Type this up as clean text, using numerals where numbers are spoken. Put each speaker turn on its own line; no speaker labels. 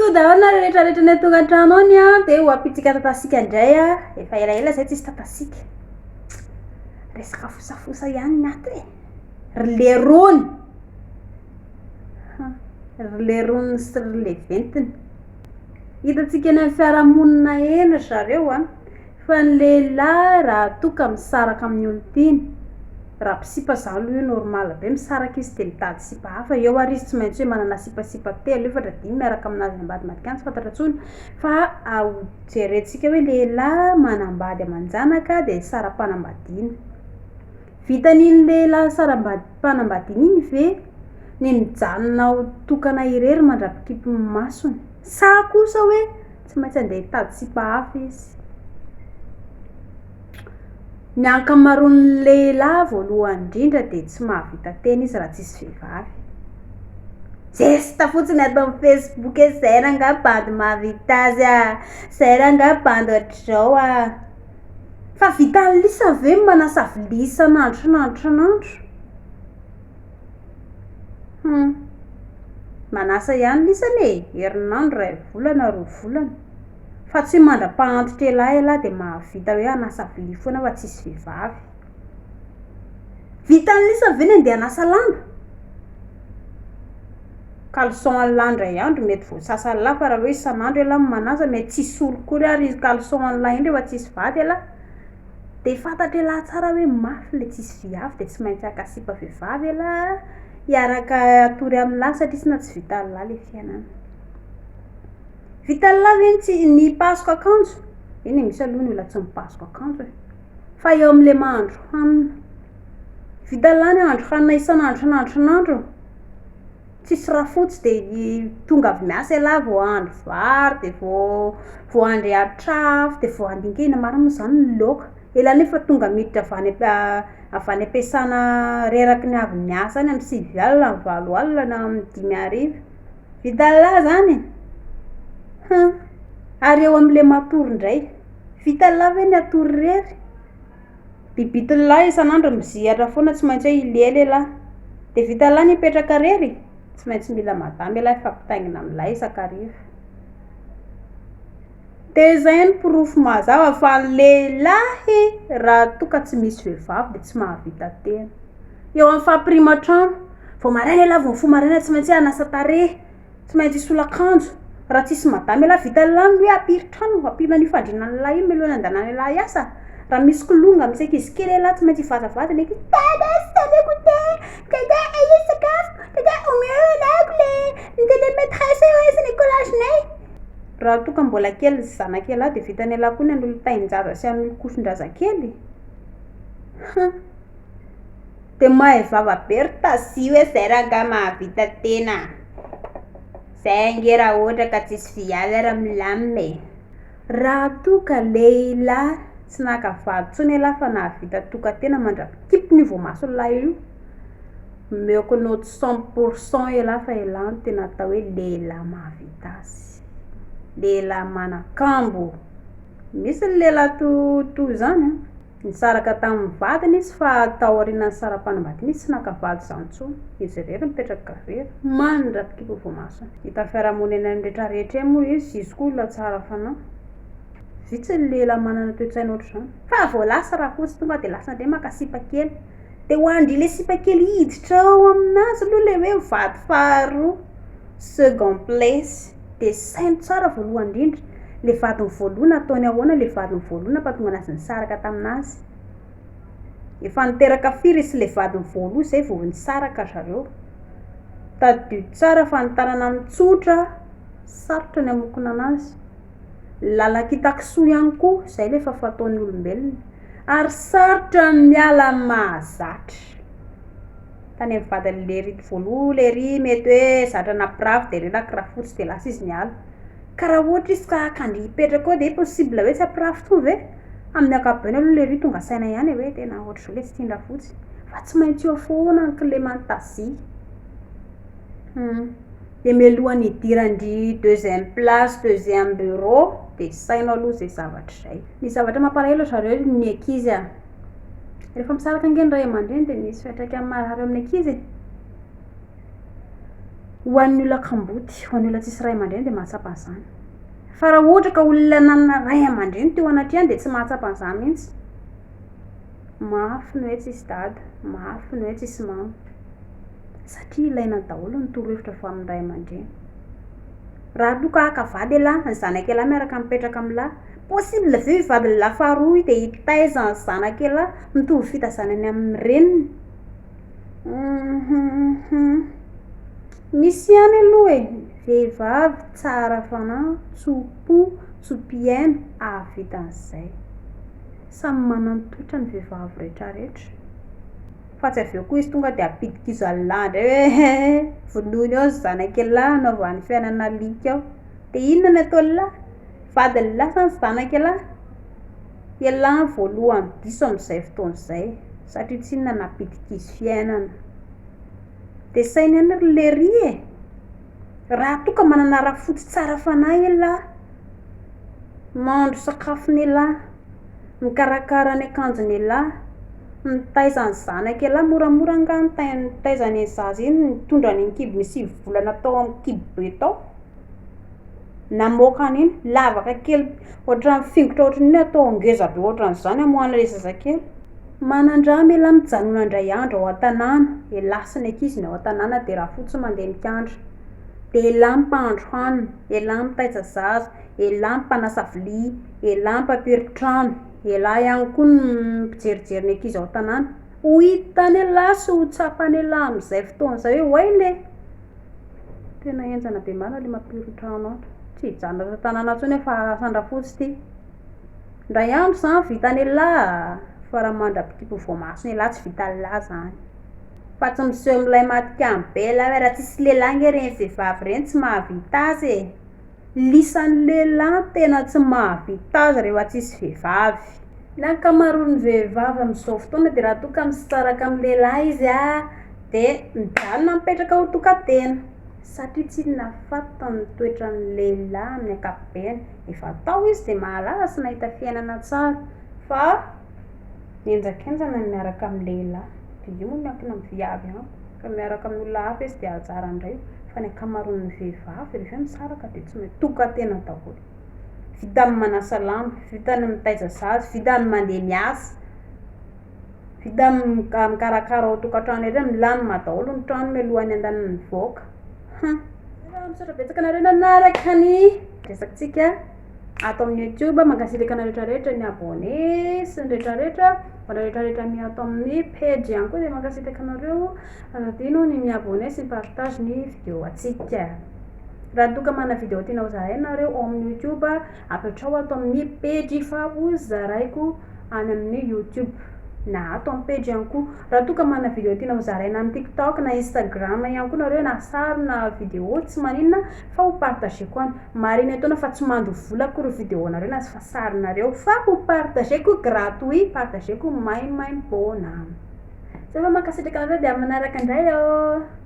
Coucou daholo nareo rehetra rehetra any an-tokantrano any an, dia ho ampitsika tatasika indray an, efa elaela izay tsisy tatasika. Resaka fosafosa ihany ny ato e. Ry lerony. Ry lerony sy ry leventiny. Hitantsika eny amin'ny fiarahamonina eny ry zareo an. Fa ny lehilahy raha toa ka misaraka amin'ny olon-tiany, raha mpisipa zany aloha io normal be, misaraka izy dia mitady sipa hafa, eo ary izy tsy maintsy hoe manana sipasipa telo, efatra, dimy miaraka aminazy any ambadimbadika any tsy fantatra intsony, fa jerentsika hoe lehilahy manambady aman-janaka dia nisara-panambadiana. Vitan'iny lehilahy nisara-panambadiana iny ve ny mijanona ho tokana irery mandra-pikipy ny masony? Sa kosa hoe Tsy maintsy andeha hitady sipa hafa izy. Ny ankamaroan'ny lehilahy voalohany indrindra dia tsy mahavita tena izy raha tsisy vehivavy. Zesta fotsiny ato amin'ny Facebook hoe zay rangahy bandy mahavita azy ah, zay rangahy bandy ohatr'izao ah. Fa vitan'i Lisa ve ny manasa vilia isan'andro isan'andro isan'andro? Hum. Manasa ihany lisany e, herinandro, iray volana, roa volana. Fa tsy hoe mandra-pahantitra elah elah dia mahavita hoe hanasa vilia foana fa tsisy vehivavy. Vitan'ny lisany ve ny andeha hanasa lamba? Caleçon an'lah indray andro mety voasasan'lah fa raha hoe isan'andro elah no manasa mety tsy hisolo akory ary iny caleçon an'lah iny rehefa tsisy vady elah. Dia fantatr'elah tsara hoe mafy ilay tsisy viavy dia tsy maintsy haka sipa vehivavy elah hiaraka hatory amin'lah satria tsinona tsy vitan'lah ilay fiainana. Vitan'lah ve ny tsy ny hipasoka akanjo? Eny e, misy aloha ny olona tsy mipasoka akanjo e. Fa eo amin'ilay mahandro hanina. Vitan'lah ny hahandro hanina isan'andro isan'andro isan'andro? Tsisy rafotsy dia tonga avy miasa ialahy vao hahandro vary dia vao vao handrehitra afo dia vao handinika inona marina moa izany ny laoka. Ialahy nefa tonga miditra avy any avy any am-piasana reraky ny avy miasa any amin'ny sivy alina, amin'ny valo alina na amin'ny dimy hariva. Vitan'lah izany e! Hum! Ary eo amin'ilay matory indray, vitan'lah ve ny hatory irery? Bibitin'lah isan'andro mizihatra foana tsy maintsy hoe hilela elah. Dia vitan'lah ny hipetraka irery? Tsy maintsy mila madama elah hifampitaingina amin'lah isan-kariva. Dia izay ny porofo mazava fa ny lehilahy raha toa ka tsy misy vehivavy dia tsy mahavita tena. Eo amin'ny fampiriman-trano, vao maraina elah vao mifoha maraina tsy maintsy hoe hanasa tarehy. Tsy maintsy hisolo akanjo. Raha tsisy madama elah vita elah ny hoe hampiry trano, hampiana an'io fandriana an'lah io mialohan'ny handehanana elah hiasa. Raha misy kilonga, misy ankizy kely elah tsy maintsy hivazavaza ny ankizy, dada s'il te plaît goûter, dada aiza ny sakafo, dada omeo anako le ny télé maîtresse eo aiza ny écolage-nay. Raha toa ka mbola kely ny zanak'elah dia vitan'elah koa ny hanolo tain-jaza sy hanolo koson-drazakely? Hum. Dia mahay vava be ry Tasy hoe zay rangahy mahavita tena. Zay ange raha ohatra ka tsisy viavy ary milamina e. Raha toa ka lehilahy tsy naka vady intsony ialahy fa nahavita tokan-tena mandra-pikipiny io voamason'lahy io, omeko note cent pour cent ialahy fa ialahy no tena atao hoe lehilahy mahavita azy. Lehilahy manan-kambo. Misy ny lehilahy toy izany an. Nisaraka tamin'ny vadiny izy fa taorian'ny nisara-panambadiana izy tsy naka vady izany intsony. Izy irery nipetraka irery. Mandra-pikipy voamasony. Hita fiarahamonina eny amin'ny rehetra rehetra eny moa izy, izy koa olona tsara fanahy. Vitsy ny lehilahy manana toe-tsaina ohatr'izany. Fa vao lasa rafotsy tonga dia lasa indray maka sipa kely. Dia ho an-dry ilay sipa kely hiditra ao aminazy aloha ilay hoe vady faharoa, second place. Dia saino tsara voalohany indrindra, ilay vadiny voalohany nataony ahoana ilay vadiny voalohany nampahatonga anazy nisaraka taminazy. Efa niteraka firy izy sy ilay vadiny voalohany izay vao nisaraka ry zareo. Tadidio tsara fa ny tanana mitsotra, sarotra ny hamokona anazy. Ny lalan-kitakisoa ihany koa, izay ilay efa fataon'ny olombelona. Ary sarotra ny miala amin'ny mahazatra. Tany amin'ny vadin'i lery voaloha lery mety hoe zatra nampirafy dia reraka rafotsy dia lasa izy niala. Ka raha ohatra izy ka haka an-dry hipetraka eo dia possible hoe tsy hampirafy intsony ve? Amin'ny ankapobeny aloha lery tonga saina ihany e hoe tena ohatr'izao ilay tsy tian-drafotsy. Fa tsy maintsy eo foana ny kileman'i Tazi. Hum. Dia mialohan'ny hidiran-dry deuxième place, deuxième bureau dia saino aloha izay zavatra izay. Ny zavatra mampalahelo ry zareo ny ankizy a. Rehefa misaraka ange ny ray aman-dreny dia misy fiantraikany marary eo amin'ny ankizy e. Ho an'ny olona kamboty, ho an'ny olona tsisy ray aman-dreny dia mahatsapa an'izany. Fa raha ohatra ka olona nanana ray aman-dreny teo anatrehany dia tsy mahatsapa an'izany mihitsy. Mafy ny hoe tsisy dada, mafy ny hoe tsisy mama. Satria ilaina daholo ny torohevitra avy amin'ny ray aman-dreny. Raha toa ka haka vady ialahy, ny zanak'ialahy miaraka mipetraka amin'lah, possible ve io vadin'lah faharoa io dia hitaiza ny zanak'ialahy mitovy fitaizana any amin'ny reniny? Hum Misy ihany aloha e, vehivavy tsara fanahy, tso-po, tso-piaina, hahavita an'izay. Samy manana ny toetrany ny vehivavy rehetrarehetra. Fa tsy avy eo koa izy tonga dia hampidi-kizo an'lah indray hoe he he, vonoiny eo ny zanak'ialahy hanaovany fiainana alika ao. Dia inona no ataon'lah? Vadin'lah sa ny zanak'ialahy? Ialahy no voalohany diso amin'izay fotoana izay satria tsy inona nampidi-kizo fiainana. Dia saino ihany ry lery e! Raha toa ka manana rafotsy tsara fanahy elah, mahandro sakafon'elah, mikarakara ny akanjon'elah, mitaiza ny zanak'elah, moramora angaha ny mitaiza an'iny zaza iny, mitondra an'iny kibony 9 volana tao amin'ny kibo be tao, namoaka an'iny, lavaka kely ohatran'ny fingotra ohatran'iny atao ngeza be ohatran'izany hamoahana ilay zazakely. Manandrama elah mijanona indray andro ao an-tanàna, elah sy ny ankizy ny ao an-tanàna dia rafotsy mandeha mikandra. Dia elah mpahandro hanina, elah mitaiza zaza, elah mpanasa vilia, elah mpampirin-trano, elah ihany koa no mpijerijery ny ankizy ao an-tanàna. Ho hitan'elah sy ho tsapan'elah amin'izay fotoana izay hoe oay le! Tena henjana be marina le mampirin-trano ato. Tsy hijanona ato an-tanàna intsony aho fa asan-drafotsy ity. Indray andro izany vitan'elah a! Fa raha mandra-pikipy voamason'elah tsy vitan'elah izany. Fa tsy miseho milay matikany be elah hoe raha tsisy lehilahy ange ireny vehivavy ireny tsy mahavita azy e! Lisan'ny lehilahy no tena tsy mahavita azy rehefa tsisy vehivavy. Ny ankamaroan'ny vehivavy amin'izao fotoana dia raha toa ka misaraka amin'ny lehilahy izy a, dia mijanona mipetraka ho tokan-tena. Satria tsy inona fantany ny toetran'ny lehilahy amin'ny ankapobeny. Efa tao izy dia mahalala sy nahita fiainana tsara fa henjakenjana ny miaraka amin'ny lehilahy. Dia io moa miankina amin'ny viavy ihany. Raha miaraka amin'ny olona hafa izy dia anjarany indray io. Fa ny ankamaroan'ny vehivavy rehefa hoe misaraka dia tsy maintsy tokan-tena daholo. Vita ny manasa lamba, vita ny mitaiza zaza, vita ny mandeha miasa, vita ny mikarakara ao an-tokantrano ery, milamina daholo ny trano mialohan'ny andehanana mivoaka. Hum. Misaotra betsaka anareo nanaraka ny resakintsika ato amin'ny youtube. Mankasitraka anareo rehetra rehetra ny abonné sy ny rehetra rehetra. Mbola rehetra rehetra ny ato amin'ny page ihany koa dia mankasitraka anareo. Aza adino ny mi-abonné sy mi-partage ny vidéo antsika. Raha toa ka manana vidéo tianao hozaraina nareo ao amin'ny youtube, apetraho ato amin'ny page fa hozaraiko any amin'ny youtube na ato amin'ny page ihany koa. Raha toa ka manana vidéo tianao hozaraina amin'ny tiktok na instagram ihany koa nareo na sary na vidéo tsy maninona fa ho partageko any. Marihina etoana fa tsy mandoa vola akory ny vidéo nareo na fa sarinareo fa ho partageko gratuit, partageko maimaimpoana. Zay fa mankasitraka anareo dia amin'ny manaraka indray ô.